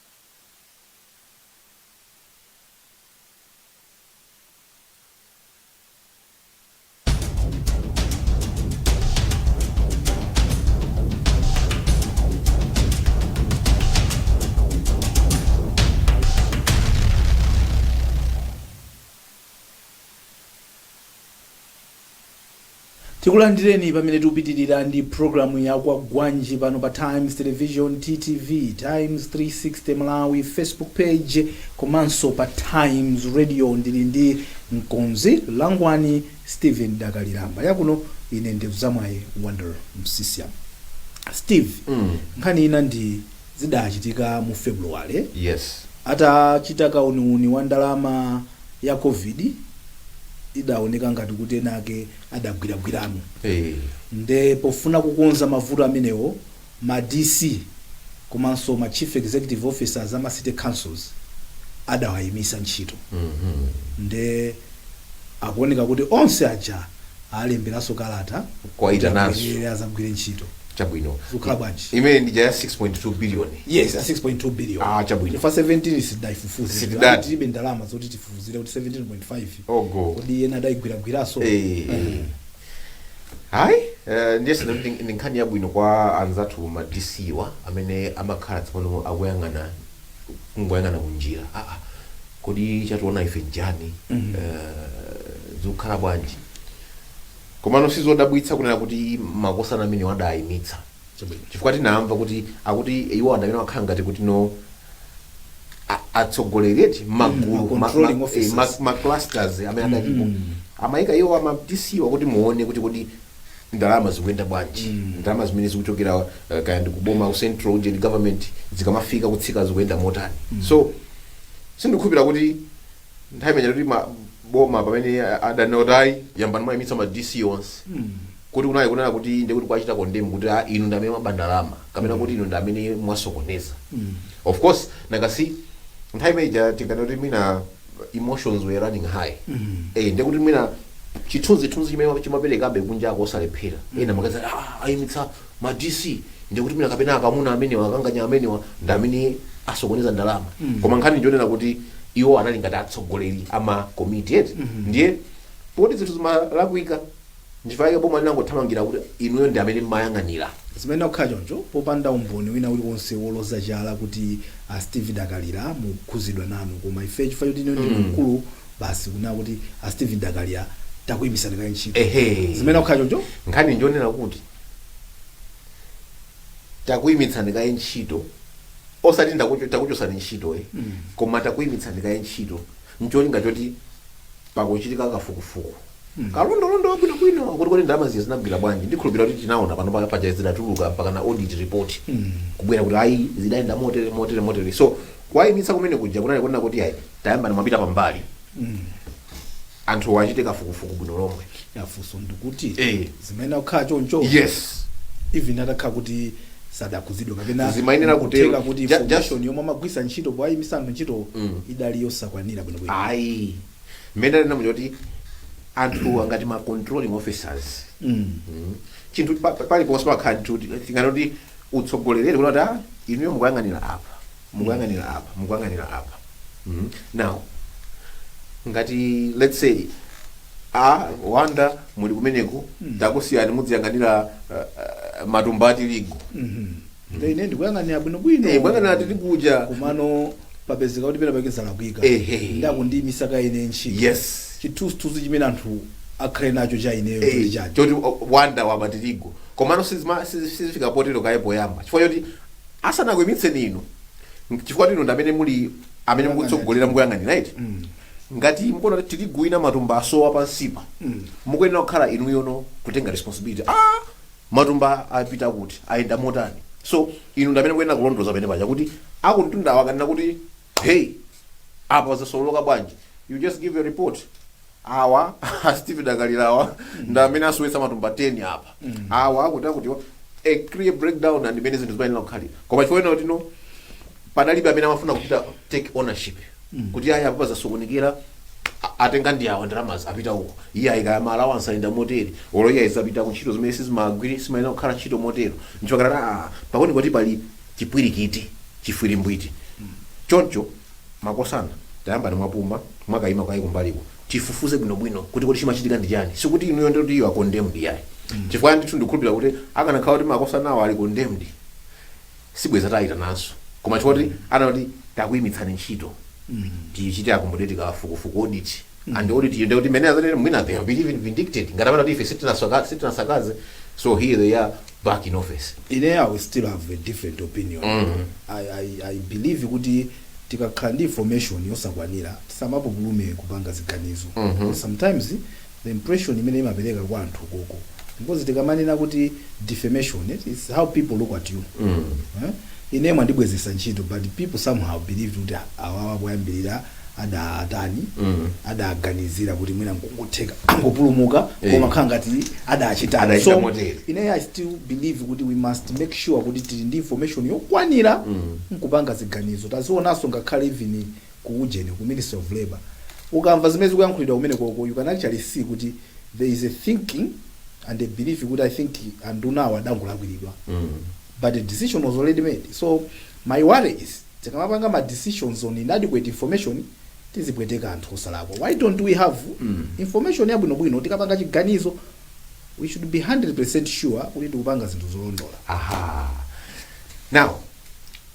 Tikulandireni pamene tikupitirira ndi programu ya Kwagwanji pano pa Times Television, TTV, Times 360 Malawi Facebook page komanso pa Times Radio. Ndili ndi mkonzi Langwani. Stephen Dakaliramba yakuno. Ine ndi Zamwayi Wonder Msisia. Steve, nkhani ina ndi zidachitika mu February atachita kauniuni wa ndalama ya COVID, idaoneka ngati kuti enake adagwiragwiramo. Nde pofuna kukonza mavuto amenewo, ma DC komanso ma chief executive officers ama city councils adawayimisa ntchito. Nde akuoneka kuti onse aja alemberanso kalata Kwayitananso. kuti abwerere azagwire ntchito. Chabwino. Zikukhala bwanji? Imene ndija ya 6.2 billion? Yes, ya 6.2 billion. Ah, chabwino. Chifukwa 17 sidaifufuze. Sitidati. Tilibe ndalama zoti tifufuzire kuti 17.5 Ogo. kodi ena adayigwiragwiranso. Hayi, ndiye sina kuti ndi nkhani yabwino kwa anzathu ma DC wa amene amakhala tsopano akuyang'ana, kungoyang'ana kunjira, kodi chationa ife njani? Zikukhala bwanji? Komano sizodabwitsa kunena kuti makosana amene wadayimitsa, chifukwa tinamva kuti akuti iwo anthu amene akhala ngati kuti no atsogoleri magulu, Ma controlling officers. Ma clusters amene adalipo, amayika iwo ama DC wa kuti muone kuti ndalama zikuyenda bwanji, ndalama zimene zikuchokera kaya ndi kuboma, ku central nje government, zikamafika kutsika zikuyenda motani. So sindikukhulupira kuti nthawi imene kuti boma pamene adanena yambani mwayimitsa ma DC onse, kuti kunayi kunena kuti ndikuti kwachita condemn kuti inu ndi amene mwaba ndalama kapena kuti inu ndi amene mwasokoneza. Of course, nakasi nthawi imeneja tingati kuti mwina emotions were running high, ndikuti mwina chithunzithunzi chimene chimaperekabe kunjako osalephera ena makaza ayimitsa ma DC, ndikuti mwina kapena akamuna amenewa, akanganya amenewa ndi amene asokoneza ndalama. Koma nkhani njonena kuti iwo anali ngati atsogoleri ama komiti eti, ndiye poti zinthu zimalakwika, nchifukwa boma linangothamangira kuti inuyo ndi amene mmayang'anira. Zimene kukhala choncho popanda umboni wina uliwonse woloza chala kuti a Steve Dakalira mukhuzidwa nanu, koma ife chifukwa choti inu ndi mkulu basi, kunena kuti a Steve Dakalira takuyimisani kaye ntchito. Zimene kukhala choncho. Nkhani njonena kuti takuyimitsani kaye ntchito, osati takuchosani ntchito, koma takuyimitsani kaye ntchito ncholinga choti pakuchitika kafukufuku kalondolondo wabwinobwino kuti kodi ndalama ziya zinagwira bwanji. Ndikhulupira kuti tinaona pano paja zidatuluka mpaka na audit report kubwera kuti ayi, zidayenda motere, motere, motere. So kuwayimitsa kumene kuja kunali kunena kuti ayi, tayamba mwapita pambali, anthu achite kafukufuku bwino lomwe. Yafunso ndikuti zimene kukhala choncho, even atakhala kuti sadakhuzidwe kapena Zimayenera kutero. kutheka kuti information yomwe amagwisa ntchito poyimisa anthu ntchito idali yosakwanira bwinobwino. Ayi, mmene anena kuti anthu angati ma controlling officers, chinthu paliponse pakhala ndithu tingati utsogoleri kuti inuyo mukuyang'anira apa, mukuyang'anira apa, mukuyang'anira apa. Now ngati let's say a Wanda muli kumeneku, takusiyani mudziyang'anira matumba atirigu. Nde ine ndikuyang'anira bwinobwino. Eh, kuyang'anira tiriguja. Komano papezeka kuti pena pake zalakwika, ndakundiyimisa ka ine ntchito. Chithunzithunzi chimene anthu akhale nacho cha ineyo choti chani? Choti Wanda waba tirigu. Komano sizifika potero kaye poyamba, chifukwa choti asanakuyimitseni inu, chifukwa inu ndi amene muli amene mukutsogolera, mukuyang'anira iti, ngati mukuona kuti tirigu ina matumba asowa pansipa, mukuyenera kukhala inuyono kutenga responsibility, matumba apita kuti, ayenda motani. So inu ndi amene mukuyenera kulondoza pene paja kuti akumtundawo akanena kuti hey, apa zasoloka bwanji, you just give a report, awa Steve Dakalirawa ndi amene asowetsa matumba 10 apa, awa akuti akuti, a clear breakdown and imene zinthu zimayenera kukhalira. Koma chifukwa kuti no padalibe amene amafuna kuchita take ownership kuti ayi, apa zasokonekera, atenga ndi awa, ndalamazi apita uko, iye ayikaya ma allowance ayenda motere, olo iye ayizapita ku ntchito zimene sizimagwiri, simayenera kukhala ntchito motero, nchifukwa pakuti kuti pali chipwirikiti, chifwirimbwiti choncho. Makosana, tayamba mwapuma, mwakayima kayi kumbaliko, tifufuze bwinobwino kuti chimachitika ndi chani. Sikuti inuyo ndikuti you are condemned, yayi, chifukwa ndithu ndikukhulupirira kuti akanakhala kuti makosana awo ali condemned, sibweza tayitananso. Koma chifukwa kuti anati takuyimitsani ntchito, tichite accommodate kafukufuku, audit, and audit iyo ndikuti mene azanene mwina they have been even vindicted ngati amene kuti ife sitinasakaze. So here they are back in office. Ine, I will still have a different opinion. I believe kuti tikakhala ndi information yosakwanira, tisamapupulume kupanga ziganizo. Sometimes there The impression imene imapereka kwa anthu koko, because tikamanena kuti defamation, it is how people look at you. Eh? Ine mwandibwezesa ntchito, but people somehow believe kuti awawa kuyambirira adatani, adaganizira kuti mwina nkungotheka angopulumuka, koma khala ngati adachitani. Adachita So motere. ine I still believe kuti we must make sure kuti tili ndi information yokwanira nkupanga ziganizo. Tazionanso ngakhale even ku ujeni, ku Ministry of Labor, ukamva zimene zikuyankhulidwa kumene koko, you can actually see kuti there is a thinking and a belief kuti I think andunawo adangolakwiridwa, but the decision was already made. So my worry is, tikamapanga ma decisions on inadequate information, tizipweteka anthu osalakwa. Why don't we have information yabwinobwino? Tikapanga chiganizo, we should be 100% sure kuti tikupanga zinthu zolondola. Aha, now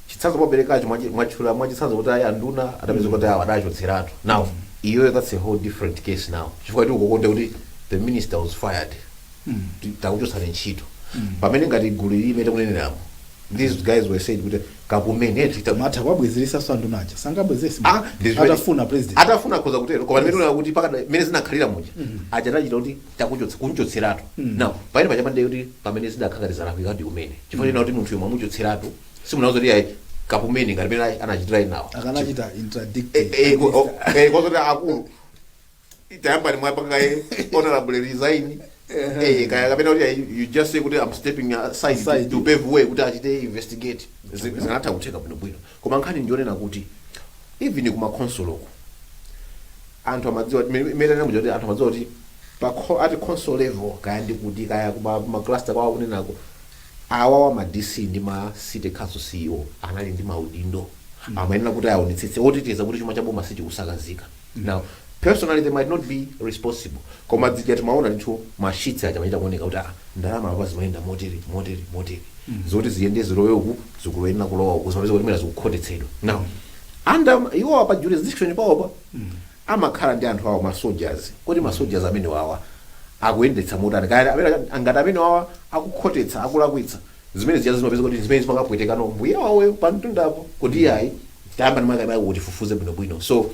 chitsanzo mwaperekacho, mwatchula mwachitsanzo kuti ayi, anduna atapeza kuti awo adachotseratu. Now iyoyo, that's a whole different case now, chifukwa kuti ukokonde kuti the minister was fired, takuchotsani ntchito, pamene ngati gulu ili imene tikuneneramo, these guys were said kuti kapumene Matha kwabwezeresanso andunaja, sangabwezesi? Ah, Atafuna president. Atafuna akhoza kutero, koma ndimene kuti pakada mmene zinakhalira muja, aja adachita kuti takuchotsa, kunchotseratu. Now pamene paja pande kuti pamene zidakhala ngati zalakwika ndi kumene, chifukwa china kuti munthu yomwe amuchotseratu, simunauza kuti ayi, kapumene ngati mmene anachitira inawo. Akanachita interdict. Kozoti akulu tayamba ni mwapanga honorable resign, kaya kapena kuti you just say kuti I'm stepping aside Aside. to pave way kuti achite investigate. Zinatha kutheka bwinobwino, koma nkhani ndionena kuti even kuma council anthu amadziwa imene namuja kuti anthu amadziwa kuti pa ati council level, kaya ndi kuti kaya kuma ma cluster kwawo kunenako, awawa ma DC ndi ma city council CEO anali ndi maudindo, amayenera kuti aonetsetse oteteza kuti chuma cha boma sichikusakazika. Now personally they might not be responsible, koma dzija timaona ndithu ma sheets aja amachita kuoneka kuti ah, ndalama apa zimayenda motere, motere, motere, zoti ziyende zilowe uku, zikuloyenera kulowa uku, zimapeza kuti mwina zikukhotetsedwa. Now under iwowa pa jurisdiction pawopa amakhala ndi anthu awo, ma soldiers, kuti ma soldiers amene wawa akuyendetsa motani, kaya angati amene wawa akukhotetsa, akulakwitsa, zimene zija zimapeza kuti zimene zimakapwetekano mbuye wawe pamtundapo kuti iyayi, tayamba ndimakaimayi kuti fufuze bwinobwino. So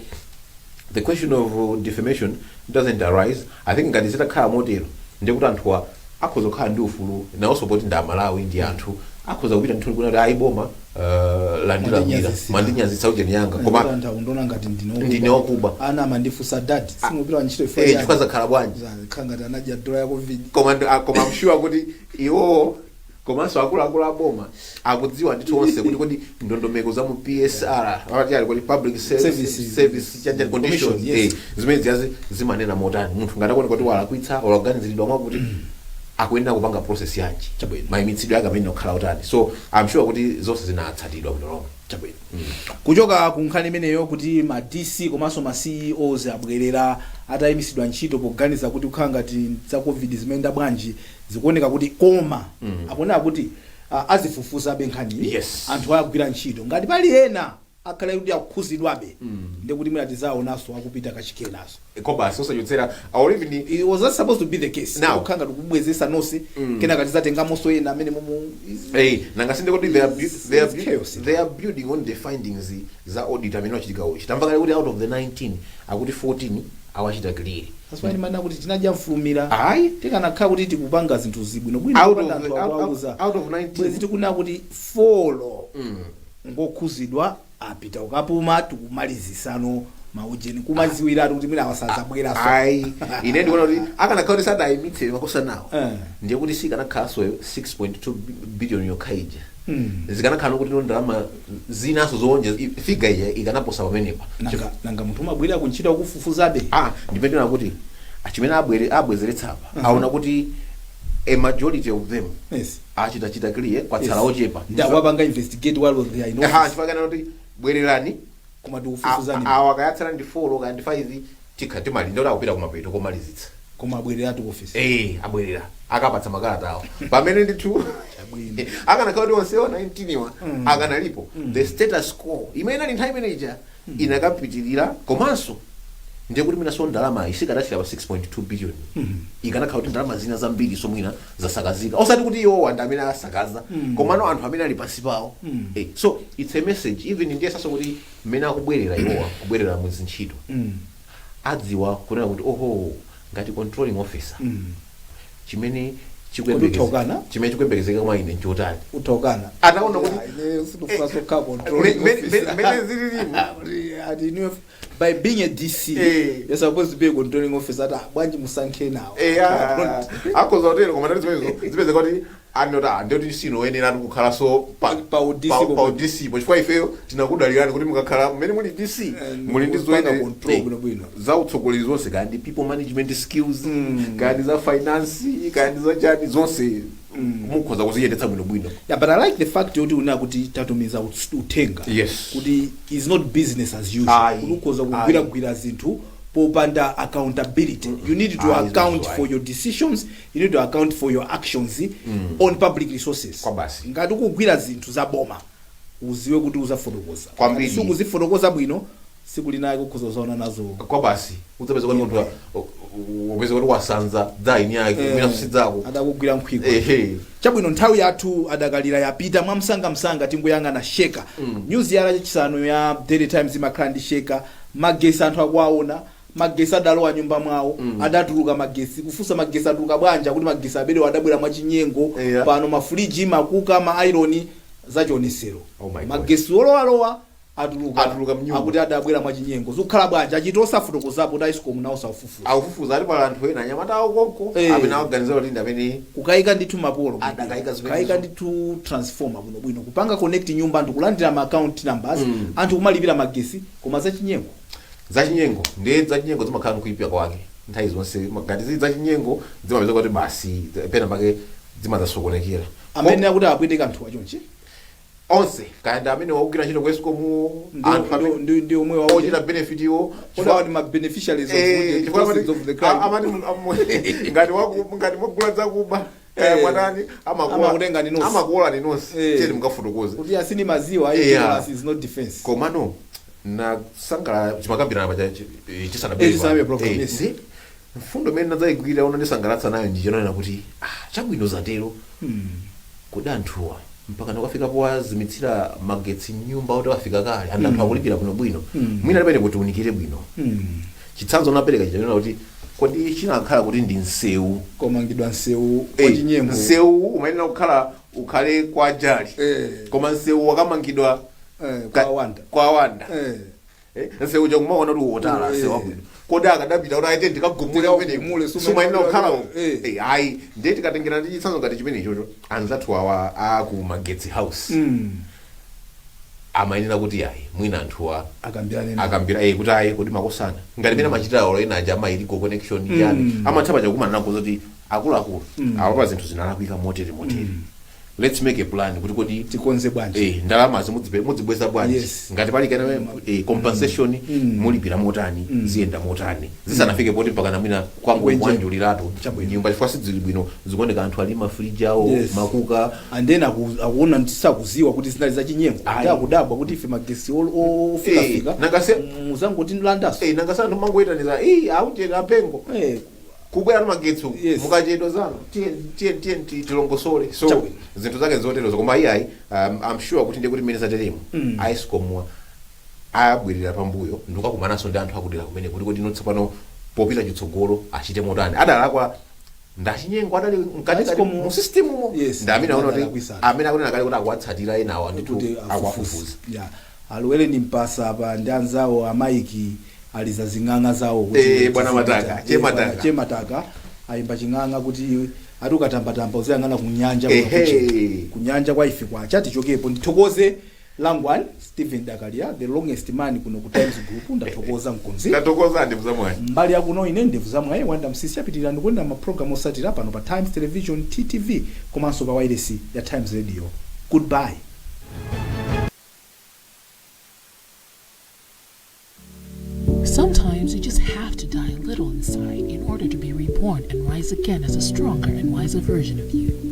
the question of defamation doesn't arise, I think. Ngati zitakhala motero, ndikuti anthuwa akhoza kukhala ndi ufulu nawonso, poti ndi Amalawi, ndi anthu, akhoza kupita ndithu kuti ayi, boma landilamira. Mwandinyazitsira. Mwandinyazitsa ujeni yanga, koma anthu akundona ngati ndine Ndine wakuba. Ana amandifunsa, "Dad, simupita ntchito ifo?" Chifukwa zakhala bwanji? Khala ngati anadya dola ya COVID. Koma koma I'm sure kuti iwowo komanso akuluakulu aboma akudziwa ndithu onse kuti kodi ndondomeko za mu PSR amati kuti public service, Services. service change conditions, Commission, yes. zimene ziyazi zimanena motani munthu ngati akuoneka kuti walakwitsa, walaganiziridwa mwakuti, akuyenera kupanga process yanji, Chabwino. mayimitsidwe ake amene okhala otani. So I'm sure kuti zonse zinatsatidwa bwino lomwe. Chabwino, kuchoka ku nkhani imeneyo kuti ma DC komanso ma CEOs abwerera atayimisidwa ntchito poganiza kuti kukhala ngati za COVID zimene bwanji zikuoneka kuti, koma akuoneka kuti azifufuzabe nkhaniyi. Anthu agwira ntchito, ngati pali ena akhale kuti akukhuzidwabe, ndi kuti mwina tizaonanso akupita kachikenaso. Koma osachotsera or even It was not supposed to be the case. Now- Kukhala ngati kubwezesa nonse, kenaka tizatengamonso ena amene momo. Hey, nanga sinde kuti they are, they are, It's chaos. They are building on the findings za audit amene wachitika uchi. Tamva kale kuti out of the 19, akuti 14 awachita clear. That's why ndimanena kuti tinadya mfulumira. Ayi. Tikanakhala kuti tikupanga zinthu zibwinobwino, kupanda anthu akuwauza, Out of 19. Bwezi tikunena kuti four ngokhuzidwa apita ukapuma, tikumalizisano maujeni, kumaziwiratu kuti mwina awasazabweranso. Ayi, ine ndikuona kuti akanakhala kuti sadayimitse makosa nawo, ndiye kuti sikanakhalanso 6.2 billion yokha ija, zikanakhala kuti no ndalama zinaso zowonjeza, figure ija ikanaposa pamenepa. Nanga munthu umabwera kuntchito akufufuzabe? Ah, ndipendera kuti chimene abwezeretsa apa, aona kuti a majority of them achitachita clear, kwatsala ochepa. Ndi akuwapanga investigate while they are in Aha, office. chifukwa kana kuti bwererani, Koma tikufufuzani. Awa akayatsala ndi 4 kaya ndi 5, tikha timali ndoti akupita kumapeto komalizitsa. Koma abwereratu ku office. Eh, abwerera, akapatsa makalata awo, pamene ndithu Chabwino. akanakhala kuti onsewa 19 wa akanalipo, the status quo imene inali nthawi imene ija inakapitirira, komanso ndiye kuti mwina so ndalama isikanachira pa 6.2 billion, ikanakhala kuti ndalama zina zambiri so mwina zasakazika, osati kuti iwowa ndi amene asakaza, komano anthu amene ali pansi pawo. So it's a message even, ndiye saso kuti mmene akubwerera iwowa, kubwerera muzintchito, adziwa kunena kuti oho, Ngati controlling officer, chimene Kodi uthaukana? Chimene chikuyembekezeka mwa ine nchotani? Uthaukana. Ataona kuti Ine sindikufuna sokha controlling officer. Mene zililimu. Ati by being a DC, you're supposed to be a controlling officer. Ati, ah, bwanji musankhe nawo. Akhoza kutero, koma ndati zimenezo zipezeka kuti anota ndiyoti sinoyenera kukhalanso Pa u DC pa pomwe. u DC po, chifukwa ifeyo tinakudalirani kuti mukakhala mmene muli DC muli ndi kupanga zoyenera control bwinobwino. Za utsogoleri zonse, kaya ndi people management skills, kaya ndi za finance, kaya ndi za chani, zonse mukhoza kuziyendetsa bwinobwino. Yeah, but I like the fact yoti una kuti tatumiza uthenga kuti is not business as usual. Kuti ukhoza kugwiragwira zinthu popanda accountability. You need to account Ayi. for your decisions, you need to account for your actions on public resources. Kwa basi. Ngati ukugwira zinthu za boma, uziwe kuti uzafotokoza. Kwambiri. Ngati sukuzifotokoza bwino, siku linayi kukhoza uzaona nazo. Kwa basi, udzapeza kuti munthu upeza kuti wasanza dzaini yake, mwina sidzako. Adakugwira nkhwiko. Ehe. Chabwino, nthawi yathu adakalira yapita mwamsangamsanga. Tingoyang'ana shaker news ya Lachisanu ya Daily Times, imakhala ndi shaker. Magesi, anthu akuwaona magesi adalowa nyumba mwawo, adatuluka magesi. Kufunsa magesi atuluka bwanja, kuti magesi abelewa adabwera mwachinyengo. Pano mafriji, makuka, ma iron, zachionesero. Oh my God. Magesi olowalowa atuluka. Atuluka mnyumba. Akuti adabwera mwachinyengo. Zikukhala bwanja? Achiti osafotokozapo kuti ESCOM nawo saufufuza. Akufufuza, ali pala anthu ena anyamata awo konko amene akuganizira kuti ndi amene Kukayika ndithu mapolo, Adakayika zimenezo. kukayika ndithu transformer bwinobwino, kupanga connect nyumba, anthu kulandira ma account numbers, anthu kumalipira magesi, koma zachinyengo. Zachinyengo, ndiye zachinyengo zimakhala nkuipira kwake nthawi zonse. Ngati zili zachinyengo, zimapeza kuti basi pena pake zimadzasokonekera. Amene akuti apweteka anthu achonchi. Onse, kaya ndi amene wakugwira ntchito ku ESCOM, anthu amene Ndi omwe ochita benefit iwo. odawa ndi ma beneficiaries of the proceeds of the crime. Amati ngati mwagula zakuba, mwatani, Amakutenga ni nonse. amakuola ni nonse. Tiyeni mukafotokoze. Kuti asini maziwa, ignorance is not defense. Komano nasangalala chimakambirana paja Chisanabe program, yes. Ndi mfundo imene nadzayigwira ona ndisangalatsa nayo ndichinonena kuti, ah, chabwino, zatero, kodi anthuwa mpaka nakafika powazimitsira magetsi nyumba oti wafika kale, anthu anthu akulipira bwinobwino, mwina limene kuti unikire bwino. Chitsanzo napereka chichanena kuti kodi chinakhala kuti ndi msewu Komangidwa msewu wachinyengo. Msewu umayenera kukhala ukhale kwa jali, koma msewu wakamangidwa kwa Wanda. Kwa Wanda. Msewu chakumaona kuti wotala, msewu wabwino, kodi akadapita kuti aite ndikagumule Ndikagumule, kumene sumayenera kukhala ayi. Ndiye tikatengera ndi chitsanzo ngati chimene ichocho, anzathu awa aku Magetsi House amayenera kuti ayi, mwina anthuwa akambirane nawo. Akambira kuti ayi, kuti makosana ngati mene amachitira olo ena aja ama illegal connection chani, amatha paja kukumana nako zoti akuluakulu awapa zinthu zinalakwika motere motere, let's make a plan kuti kodi tikonze bwanji? Ndalamazi mudzibweza bwanji? Ngati pali kana compensation, mulipira motani, ziyenda motani, zisanafike poti mpaka namwina kwangu Wenje. kwanjuliratu Chabwino. nyumba, chifukwa sizili bwino, zikuoneka anthu ali mafriji awo, makuka. And then akuona ndisakuziwa kuti zinali zachinyengo. Ayi. Ndi akudabwa kuti ife magesi ofikafika muzangoti ndilandaso. Nangase anthu mangoyitaniza aujeni apengo kubwera magetsi uku, mukachedwa zanu, tiye tiye tiye tilongosole. So Chabwino. zinthu zake zoterezo, koma iyayi, I'm sure kuti ndiye kuti mmene zateremo, ESCOM abwerera pambuyo ndikukakumananso ndi anthu akudera kumene kuti kodi tsopano popita chitsogolo achite motani. Adalakwa ndachinyengo adali mkati ESCOM mu system mo, ndi amene aona kuti adalakwisa. Amene akunena kale kuti akuwatsatira enawa ndithu kuti akuwafufuza. Yeah. Alwere ni mpasa apa ndi anzawo amaiki aliza zing'ang'a zawo kuti Bwana Mataka, Che Bwana Mataka. Che Mataka ayimba ching'ang'a kuti ati ukatambatamba uziyang'ana kunyanja. Kunyanja kwa ife kwacha. Tichokepo, ndithokoze Langwan Stephen Dakalia, the longest man kuno ku Times Group. Ndathokoza mkonzi. Ndathokoza, ndevu zamwayi. Mbali yakuno ine ndevu zamwayi Wanda Msisi. Apitirira ndikuonera mapulogalamu osatira pano pa Times Television, TTV, komanso pa wireless ya Times Radio. Goodbye. Sometimes you just have to die a little inside in order to be reborn and rise again as a stronger and wiser version of you.